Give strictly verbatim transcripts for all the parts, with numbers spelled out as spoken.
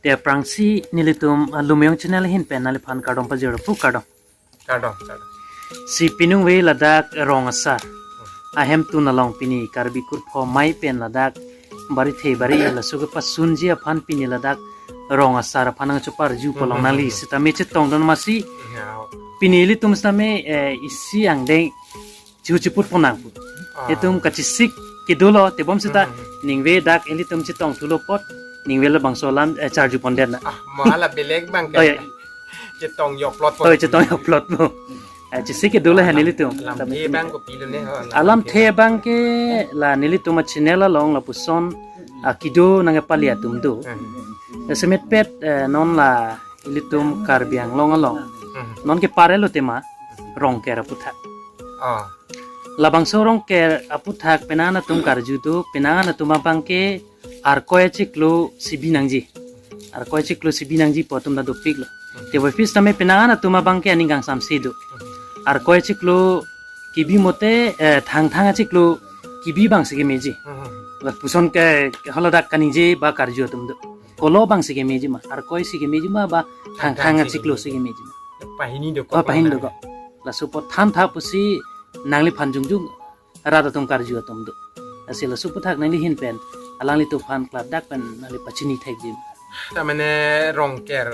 Aphrangsi nelitum, ah, Lumeyong channel ahin pen nangliphan kardom pajirpo, kardom. Kardom, kardom. Si piningve ladak rong asar ahemtun along pini Karbi kurpho amei pen ladak barithe bari laso kepasunji aphan pini ladak rong asar aphan nangcheparju pu along, mhm, nangli sitame chetongdun masi. Ya. Pini ilitum sitame, eh, isi angdeng chu chiput ponang pu. Ah. Itum kachesik kedo lo, tebom seta, hmm, ningve dak ilitum chetong thulo apot, ningve labangso alam, eh, charju pondetnang. Ah, mahala belek abang ke. Oh, ya. Chetong jokplot po. Oh, chetong jokplot po. Eh, chesik kedo lo, ah, han ilitum. Alamthe abang kopilo ne ho, alamthe abang ke la nelitum achannel along lapuson, ah, kedo nangkepali atum do. Hmm. Jasemet pet, eh, non la ilitum Karbi Anglong along. Hmm. Non ke parelo tema Rongker aputhak. Ah. Labangso Rongker aputhak penang atum karju do, penang atum abang ke Arkoi achiklo si bi nangji. Arkoi achiklo si bi nangji pu atum ta dopiklo. Te puvoiphit sitame penang atum abang ke aning kangsamse do. Arkoi achiklo kebi mate, eh, Thangthang achiklo kebi abang si kemeji. Hmm. Lapuson ke haladak kaningje ba karju atum do. Kolo abang si kemeji ma, Arkoi si kemeji ma ba Thangthang, Thangthang si achiklo kemeji, si kemeji ma. Pahini dokok. Oh, pahini dokok. Laso apot thantha pusi nangliphan jongjong rat atum karju atum do. Lasi laso aputhak nangli ahin pen alanglitum aphan klardak pen nangli pachini thekji. Ta mane Rongker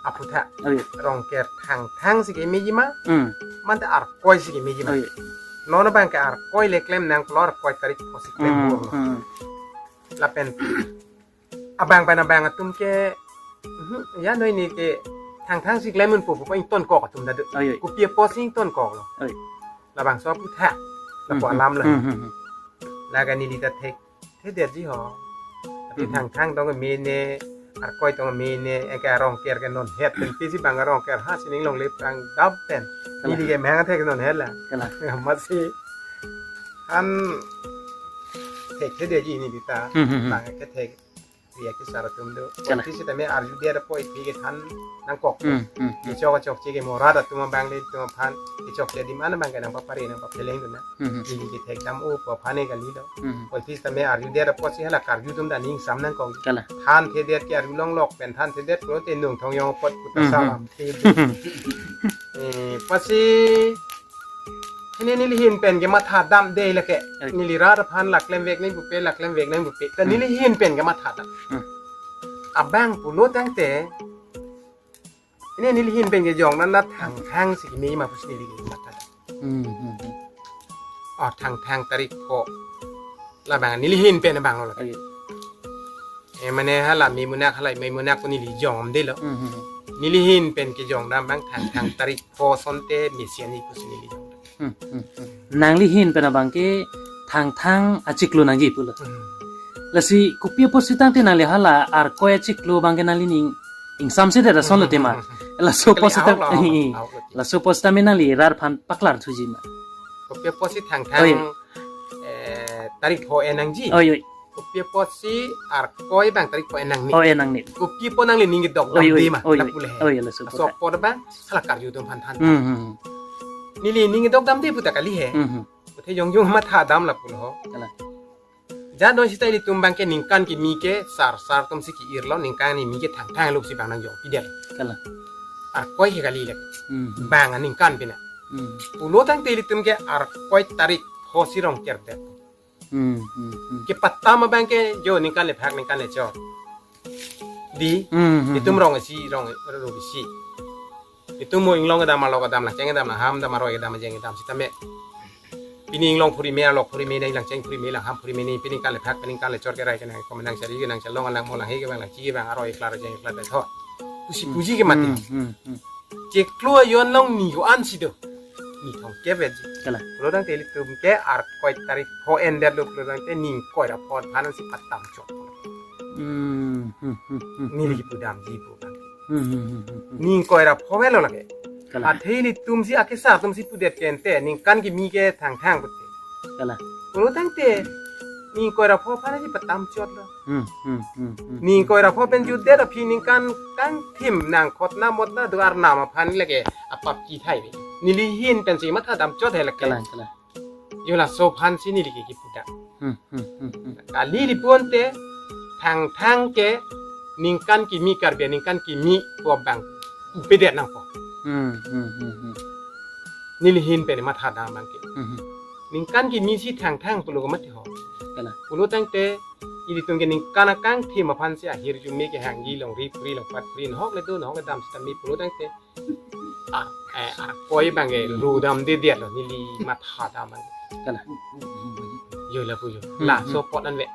aputhak. Oh, ya. Rongker Thangthang si kemeji ma? Hmm. Mate Arkoi si kemeji ma? Oh, ya. Non abang ke Arkoi le klem nangkok, Arkoi tarik pho si klem, hmm, bor lo. Hmm. Lapen abang pen abang atum ke, mhm, ya noi ni ke Thangthang si klem un pu pu ingtonkok atum ta do. Oi, oi. Kopi apotsi ingtonkok lo. Oi. Labangso aputhak. Lapu, mhm, alam lo. Mhm, mhm. Lake neli ta thekthedetji ho. Tapi, mhm, Thangthang tong mene, Arkoi tong mene, eke Rongker ke non het pen, pisi abang Rongker ha sining longle prang dap pen. Kalang. Neli ke mehang thek non het la. Kalang. Masi an thekthedetji neli ta. Mhm, mhm. Abang ke thek. Ria ke sar atum do. Kalang. Puvoiphit sitame arjudet apot iphi kethan nangkok. Hmm, hmm, hmm. Kechok kechokche ke mo rat atum abang le itum aphan kechokche adim an abang ke nangpapare nangpapheleng dun nang. Hmm, hmm. Neli kethekdam o pu aphan ke kalilo. Hmm. Puvoiphit sitame arjudet apotsi hala karju atum ta ning sam nangkok. Kalang. Thanthedet ke arju longlok pen thanthedet pulote nung thong jong apot puta, hmm, hmm, salam. Eh, pusi Hini neli ahin pen ke matha damde lake. Oi. Neli rat aphan la klemvek nang pupe, la klemvek nang pupe. Ta, hmm, neli ahin pen ke matha dam. Hmm. Abang pulo tangte. Hini neli ahin pen kejong na, na Thangthang si keme ma pusi neli ke matha dam. Hmm, hmm, hmm. Oh, Thangthang tarik pho. Labang neli ahin pen abang lo lake. Oi. Eh, mane hala Memunak, hala Memunak ko neli jongjom de lo. Hmm, hmm, hmm. Neli ahin pen kejong dam abang Thangthang tarik pho asonte mesen ni pusi neli jong. Hmm, hmm, hmm. Nangli ahin pen abang ke Thangthang achiklo nangji pulo. Hmm. Lasi kopi apotsi tangte nangli hala Arkoi achiklo abang ke nanglining ingsamsedet ason lo tema. Hmm, hmm, hmm, hmm. Laso, kali, apotsi tang, ahok lo, ahok lo, ahok lo. Laso apotsi tame nangli rat aphan paklar thuji ma? Kopi apotsi Thangthang, oi, eh, tarik pho en nangji. Oi, oi. Kopi apotsi Arkoi abang tarik pho en nangne. Oh, en nangne. Kopi apot nanglining kedok, oi, damde, oi, ma, oi, lapu le he. Oi, laso apot. Laso apot abang hala karju atum aphan than. Hmm, hmm, hmm. Neli ning kedok damde puta kali he. Hmm, hmm. Puthe jongjong matha dam lapu lo ho. Kalang. Jadon seta ilitum abang ke ningkan kimi ke sar sar atum si ke-ir lo, ningkan kimi ke Thangthang along si abang nangjong pidet. Kalang. Arkoi ke kali le. Hmm, hmm. Abang aningkan pina. Hmm. Pulo tangte ilitum ke Arkoi tarik pho si Rongker det. Hmm, hmm, hmm. Kepatam abang ke jo ningkan lephak ningkan lechor. Di, hmm, hmm, itum, hmm, rong isi, rong, rong isi. Itum mo inglong kedam, arlok kedam, langcheng kedam, langham kedam, aroi kedam, ajeng kedam sitame. Pini inglong phurime, arlok phurime, nang langcheng phurime, langham phurime, nang pini ningkan lephak, pini ningkan lechor kerai kenang, komenang sari kenang, chelong alang mo langhe kevang, langchi kevang, aroi klar, ajeng klar, bethot. Pusi, hmm, puji ke mati. Hmm, hmm, hmm. Chiklo ajon along ni ko-an si do. Ni thong ke beji. Kalang. Pulo tangte ilitum ke Arkoi tarik pho endet lo pulo tangte ning ingkoi ra pho aphan si patam chot. Hmm, hmm, hmm, hmm. Neli kipu damji pu kan. Hmm, hmm, hmm, hmm, hmm. Ning ingkoi ra pho avelo lake. Kalang. Athe ilitum si akesar atum si pudet ke ante ningkan kimi ke Thangthang pute. Kalang. Pulo tangte ning ingkoi ra pho aphan si patam chot lo. Hmm, hmm, hmm, hmm. Ning ingkoi ra pho pen jutdet aphi ningkan kangthim nangkhot na mot na do arnam aphan lake apap kithai ve. Neli ahin pen si matha dam chot he lake. Kalang, kalang. Jo laso aphan si neli ke kipu dam. Hmm, hmm, hmm, hmm. Kali lipu ante Thangthang ke ningkan kimi, Karbi aningkan kimi pu abang upedet nangpo. Hmm, hmm, hmm, hmm. Neli ahin pen matha dam abang ke. Hmm, hmm. Ningkan kimi si Thangthang pulo ke mati ho. Kalang. Pulo tangte ilitum ke ningkan akangthim aphan si ahirjume kehangji, longri phuri, longpat phuri, nahok le do, nahok le dam sitame pulo tangte, ah, eh, Arkoi abang ke ru damdedet lo, neli matha dam abang. Kalang. Jo lapu jo. Hmm, laso hmm. Apot anvet.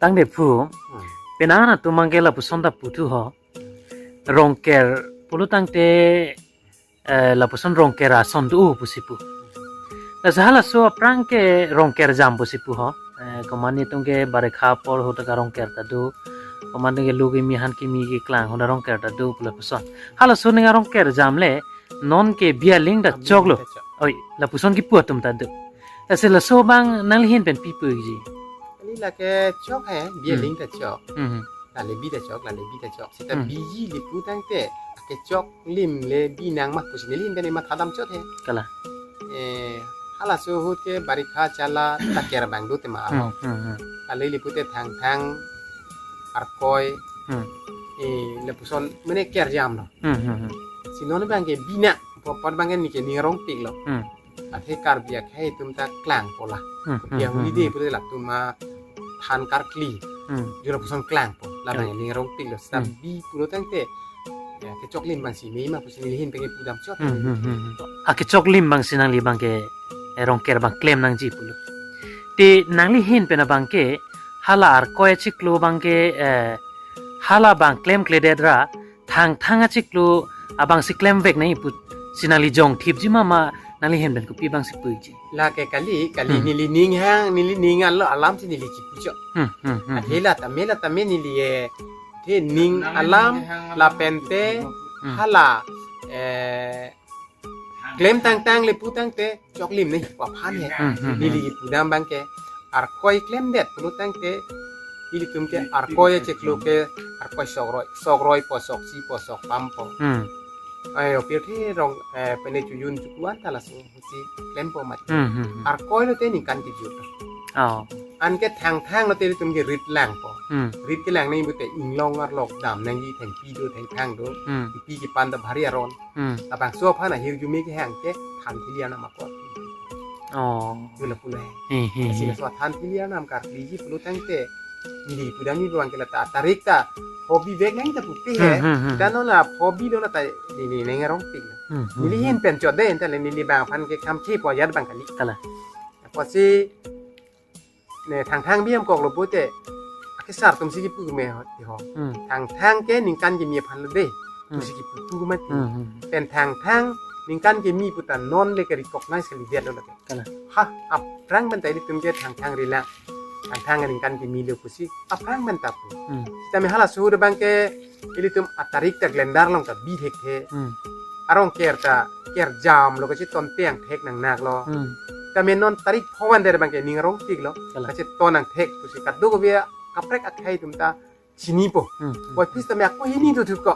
Tangte pu, hmm. Penang atum abang ke lapuson ta puthu ho. Rongker pulo tangte, eh, lapuson rongker ason do pusi pu. Lasi halaso aphrang ke rongker jam pusi pu ho. Eh, komat netum ke barikha apor ahut ta rongker ta do. Komat netum ke lu kimi han kimi keklang ahut ta rongker ta do pu lapuson. Halaso ning arongker jam le non ke bi aling ta chok lo. Bi aling ta chok. Oi, lapuson kipu atum ta do. Lasi laso abang nangli ahin pen pi puji? Kali, lake chok he, bi aling ta chok. Hmm. Lale bi ta chok, lale bi ta chok. Seta hmm. Biji le pu tangte, akechok lim le bi nang ma pusi neli ahin pen matha dam chot he. Kalang. Eh, halaso ahut ke barikha chala ta ker abang do tema alo. Hmm, hmm, hmm. Kali le pute Thangthang, Arkoi, hmm. Eh, lapuson mene ker jam lo. Hmm, hmm, hmm. Si non abang ke bi nang, apot abang ke neke ning arongpik lo. Hmm. Athe Karbi akhei atum ta klangpo la. Hmm, hmm, ya hmm, huni de hmm. Pute latum athan karkli. Hmm. Jo lapuson klangpo. Labang hmm. Ning arongpik lo. Seta hmm. Bi pulo tangte, ya, kechok lim abang si me ma pusi neli ahin pen kipu dam chot. Hmm, hmm, hmm, hmm. Akechok lim abang si nangli abang ke, eh, rongker abang klem nangji pulo. Te nangli ahin pen abang ke, hala Arkoi achiklo abang ke, eh, hala abang klemkledet ra, Thangthang achiklo abang si klemvek nangji pusi nangli jongthipji ma, ma nangli ahin pen kopi abang si puji? Lake kali, kali hmm. Neli ning hang, neli ning alo alam si neli chipu chot. Hmm, hmm, hmm, hmm. Athe la tame, la tame neli, eh, the ning alam, lapen te, hmm. Hala, eh, klem tangtang le pu tangte, chok lim nangji pu aphan he. Hmm, hmm, hmm. Neli kipu dam abang ke, Arkoi klemdet pulo tangte, ilitum ke Arkoi achiklo ke, Arkoi sok roi, sok roi po, sok si po, sok pam po. Hmm. Ayo, pirthe rong, eh, pene chojun choku-an ta laso si klempo mat. Hmm, hmm, hmm. Arkoi lote ningkan kejut. Oh. Anke Thangthang lote ilitum ke rit langpo. Hmm. Rit kelang nangji pute inglong arlok dam nangji, thengpi do, thengthang do. Hmm. Pi kepan ta bhari aron. Hmm. Labangso aphan ahirjume kehang ke thanthili arnam apot. Oh. Jo lapu le. Hmm, hmm, hmm. Lasi laso thanthili arnam karkliji pulo tangte, neli kipu dam nangji abang ke la ta tarik ta pho bivek nangji ta pupe he. Hmm, hmm, hmm. Ta non la pho bilo la ta neli ning arongpik lo. Hmm, hmm, neli hmm. Ahin pen chot de, anta le neli abang aphan ke kam chepo ajat abang kali. Kalang. Apotsi ne Thangthang bi amkok lo pute, akesar atum si kipu me ho, ti ho. Hmm. Thangthang ke ningkan kimi aphan lo de. Hmm. Pusi kipu pu mati. Hmm, hmm. Pen Thangthang ningkan kimi pu ta non le ke recognize kalidet lo lake. Kalang. Ha, aphrang pen ta ilitum ke Thangthang rilang. Thangthang ningkan kimi lo pusi aphrang pen ta pu. Hmm. Sitame halaso ahut abang ke ilitum atarik ta calendar along ta bi thekthe. Hmm. Arongker ta ker jam lo, kacheton te angthek nangnak lo. Hmm. Tame non tarik pho wan der abang ke ning arongpik lo. Kalang. Kacheton angthek pusi kadokave kaprek akhei atum ta chinipo. Hmm, hmm. Oi, pis tame ako hini tu thuko.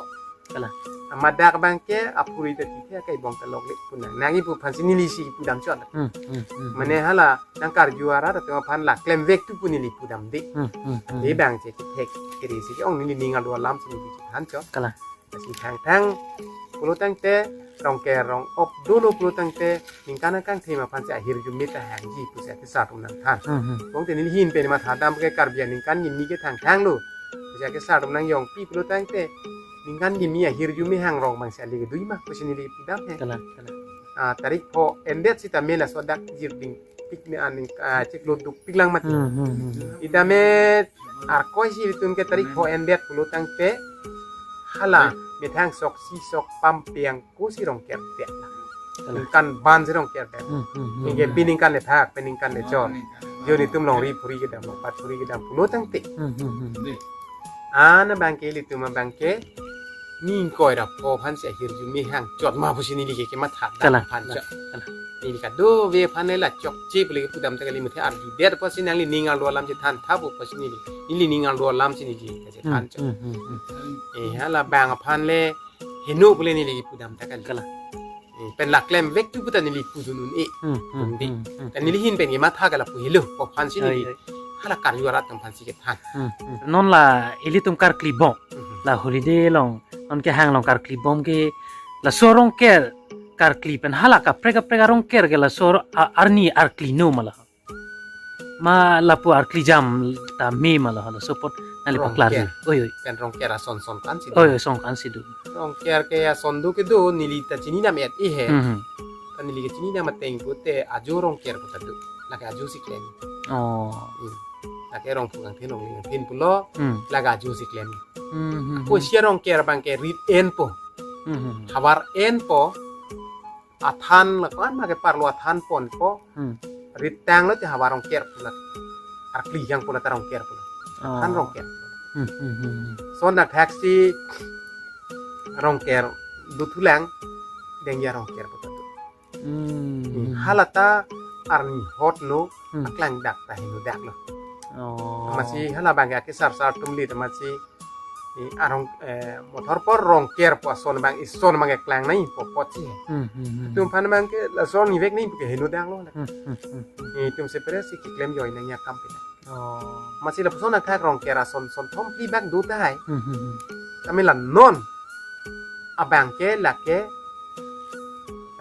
Kalang. Amat dak abang ke aphuri ta tithe, akai bong ta lokle pu nang. Nangji pu aphan si neli si kipu dam chot. Hmm, hmm, hmm. Mane hala nangkarju arat atum aphan la klemvek tu pu neli kipu dam de. Hmm, hmm, hmm. Ante abang che kethek kere si ke-ong, neli ning arlo alam si neli chethan chot. Kalang. Lasi Thangthang pulo tangte, rongker rong-op dolo pulo tangte, ningkan akangthim aphan si ahirjume ta hangji pusi akesar atum nangthan. Hmm, hmm. Tangte neli ahin pen matha dam ke Karbi aningkan kimi ke Thangthang lo pusi akesar atum nangjongpi pulo tangte, ningkan kimi ahirjume hang rong abang si ale kedo ma pusi neli kipu dam he. Kalang, kalang. Ah, tarik pho endet sitame laso adak jirding pik me aning, ah, chiklo dukpik lang mati. Hmm, hmm, hmm. Itame Arkoi si ilitum ke tarik pho endet pulo tangte, hala methang sok si sok pam pi angko si rongker pet. Kalang. Ningkan ban si rongker pet. Hmm, hmm, hmm. Ningke pi ningkan le thak, pi ningkan le chor. Jo netum longri phuri kedam, longpat phuri kedam pulo tangte. Hmm, hmm, hmm. An abang ke ilitum abang ke ning ingkoi ra pho aphan si ahirjume hang chot ma pusi neli ke kematha dam. Kalang, aphan kalang, chot. Kalang. Neli kadokave aphan le la chokche pu le kipu dam ta kali, muthe arjudet apotsi nangli ning arlo alam chethan tha pu apotsi neli, neli ning arlo alam si neli kachethan chot. Hmm, hmm, hmm, hmm. Eh, hala abang aphan le heno pu le neli kipu dam ta kali. Kalang. Eh, pen la klemvek tu pu ta neli pudun un-e. Hmm, hmm, hmm, hmm. Kan neli ahin pen kematha ke lapu helo, pho aphan si neli. Oi, oi. Hala karju arat atum aphansi kethan. Hmm, hmm. Non la ilitum karkli bom. Hmm. La holiday along, non kehang along karkli bom ke, laso Rongker karkli pen hala kaprek kaprek a-Rongker ke laso a-, arni arkli no ma la. Ma lapu arkli jam tame ma la, laso apot nangli paklar. Rongker. Oi, oi. Pen Rongker ason son ko-ansi do. Oi, oi, son ko-ansi do. Rongker ke ason do kedo, neli ta chini nam et-e he. Hmm, hmm. Ta neli ke chini nam ateng pute ajo Rongker pu ta do. Lake ajo si klem. Oh. Hmm. Lake Rongphu Kangthin, Rongli Kangthin pulo. Hmm. Lake ajo si klem. Hmm, hmm, hmm. Ako isi a-Rongker abang ke rit enpo. Hmm, hmm, hmm. Havar enpo. Athan la ko-an ma ke parlo athan ponpo. Hmm. Rit tanglo te havar Rongker pu la. Arkli jang pu la ta Rongker pu la. Athan Oh. Rongker. Hmm, hmm, hmm, hmm. Lason athak si Rongker dothulang, dengja Rongker pu ta do. Hmm. Hmm. Hala ta arni hot no Hmm. aklangdak ta henodak lo. Oh. Amatsi hala abang ke akesar sar atum le ta amatsi, eh, arong, eh, mothor apor Rongker pu ason abang, ison abang ke klang nangjipo apotsi. Hmm, hmm, hmm. Atum aphan abang ke lason ni vek nangji pu ke henodak lo. Hmm, hmm, hmm, hmm. Eh, itum separate si keklem joi nangji akam pen. Oh. Amatsi lapuson athak Rongker ason son thom phli bak do tahai. Hmm, hmm, hmm. Tame la non abang ke lake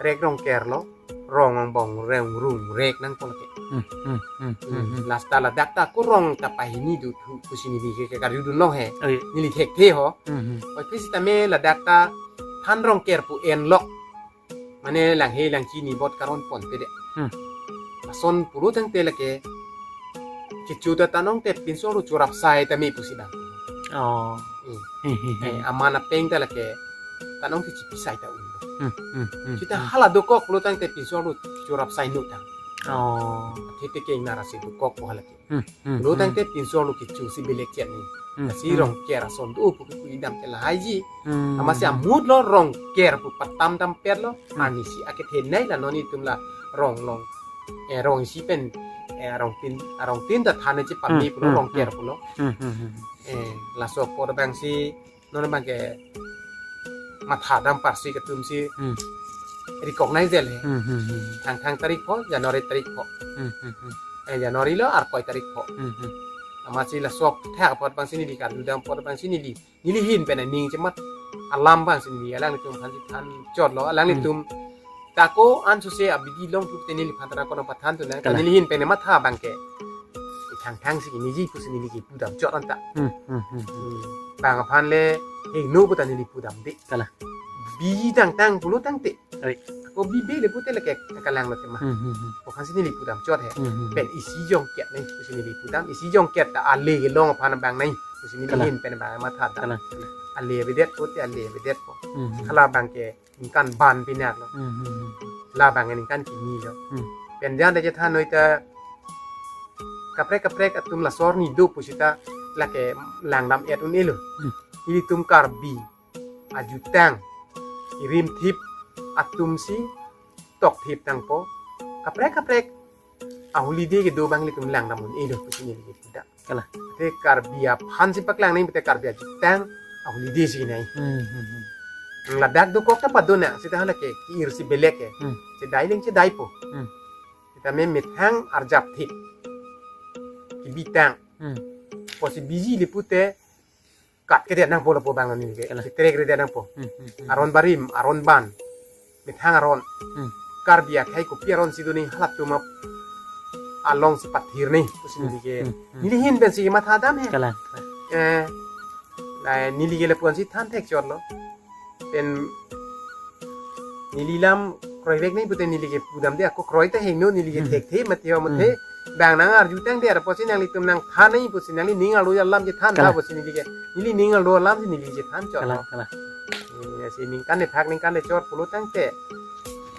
rek Rongker lo, rong angbong reng rung rek nangpo lake. Hmm, hmm, hmm, hmm, hmm. Last ta ladak ta ako rong ta pahini dothu pusi neli ke, ke karjudun long he. Oh, iya. Neli thekthe ho. Hmm, hmm. Oi, pusi tame ladak ta than Rongker pu enlo. Mane langhe langchini bot karon ponpe de. Hmm. Ason pulo tangte lake kecho ta tanong te pinso ru chorap sai tame pusi bang. Oh. Hmm. Hmm, hmm, hmm. Eh, aman apeng ta lake tanong te chipi sai ta un. Hmm, hmm, hmm, Sita hmm. hala dokok pulo tangte pinso ru chorap sai nu tang. Oh. Thete ke nara si dokok pu hala ke. Hmm, hmm, Lo hmm. tangte pinso lo kecho si belek chet ni. Hmm, Lasi hmm. Rongker ason do pu ke kuidam ke lahaiji. Hmm. Amatsi amut lo Rongker pu patam dampet lo. Hmm. Arni si akethe nai la non itum la rong long. Eh, rong isi pen, eh, rong tin, rong tin ta than chepame Hmm, pulo hmm, Rongker hmm. pulo. Hmm, hmm, hmm. Eh, laso apor abang si non abang ke matha dam parsi atum si Hmm. recognize del he. Hmm, hmm, hmm. Thang thang tarik pho, January tarik pho. Hmm, hmm, hmm. Eh, January lo arkoi tarik pho. Hmm, hmm. Amatsi laso athak apot abang si neli karjudam apot abang si neli. Neli ahin pen ning chemat alam abang si neli alanglitum aphan si than chot lo, alanglitum Hmm. ta ko-an suse abidi long pu te neliphan ta ko nangpathan tu na. Kalang. Neli ahin pen matha abang ke. Thang thang si neli ji pusi neli kipudam chot anta. Hmm, hmm, hmm, hmm. Hmm. Bang aphan le hingno pu ta neli pudam de. Kalang. Biji tang tang pulo tangte. Oi. Ako bibe le pute lake kalang lo tema. Hmm, hmm, hmm. Aphansi neli pudam chot he. Hmm, hmm, hmm. Pen isi jongket nai pusi neli pudam, isi jongket ta ale kelong aphan abang nai pusi neli Kalang. ahin pen abang matha ta. Kalang. Ale avedet pute ale avedetpo. Hmm, hmm. Hala abang ke ningkan ban pinak lo. Hmm, hmm, hmm. La abang ningkan kimi lo. Hmm. Pen jan ta chethan noi ta kaprek kaprek atum laso arni do pusita lake langdam et un-e lo. Hmm. Ilitum Karbi ajutang irim thip atum si tok thip tangpo. Kaprek kaprek a-holiday kedo abang ilitum langdam un-e lo pusi neli kipudam. Kalang. Te Karbi aphan si paklang nai, te Karbi ajutang a-holiday si nai. Hmm, hmm, hmm. Ladak dokok ta padona, sita hala ke, ki-ir si belek ke. Hmm. Chedai leng chedaipo. Hmm. Sita me methang arjap thip. Kibitang. Hmm. Pusi biji le pute, kat kedet nangpo lapu abang neli ke. Kalang. Sitrek redet nangpo. Hmm, hmm, hmm. Aron barim, aron ban. Methang aron. Hmm. Karbi akhei kopi aron si do ni halatum ap-, along si pathir ni. Pusi Hmm, neli ke. Hmm, hmm. Neli ahin pen si matha dam he. Kalang. Eh, nai neli ke lapu-an si than thek chot lo. Pen neli lam kroivek nai pute neli kipudam de ako kroi ta hingno neli ke Hmm. thekthe mati ho mati. Hmm. Bang nang arjutang de apotsi nanglitum nangthan nai pusi nangli ning arlo alam chethan Kalang. tha pusi neli ke. Neli ning arlo alam si neli chethan chot Kalang, lo. kalang. Eh, si ningkan le thak ningkan le chor pulo tangte.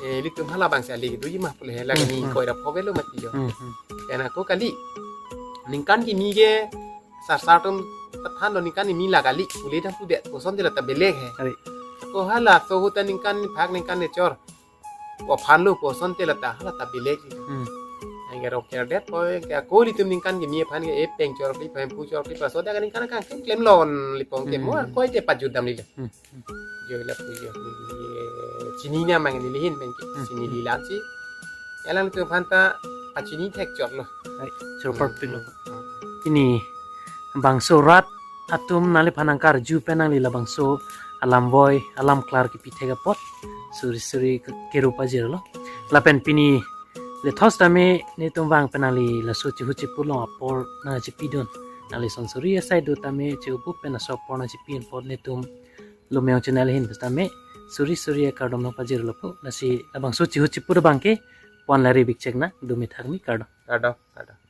Eh, ilitum hala abang si ale kedoji ma pulo he lake Hmm, ni hmm. koi ra pho avelo mati jo. Hmm, hmm. Pen ako kali. Ningkan kimi ke sar sar atum ta than lo ningkan kimi la kali. Pule dam pudet. Puson tila ta belek he. Kali. Ako hala sohu ta ningkan ni phak ningkan ni chor. Ko aphan lo puson tila ta hala ta belek. Hmm. Anke Rongker det po ke ako ilitum ningkan kimi aphan ke epeng chor kli phem pu chor kli paso da ningkan kang klem lon lipong ke Hmm. mo koi te pajudam lila. Hmm. Jo la pu jo. Chini na mang neli ahin mang ke. Hmm. Chini lila si. Alangtum aphan ta achini thek chot lo. Ai, super Hmm. pin lo. Hmm. Pini bangso rat atum nangliphan nangkarju pen nangli labangso alam voi, alam klar kipithek apot suri suri ke-, keru pajirlo. Lapen pini lethos tame netum vang pen nangli laso chihu chipu along apor nangchipidun. Nangli son suri asai do tame chihupu pen laso apor nangchipidun apot netum Lumyong channel ahin tame suri suri akardom nangpajirlo pu. Lasi labangso chihu chipu abangke pon lari bikchek nang, dumi thakmi, kardom. Kardom, kardom.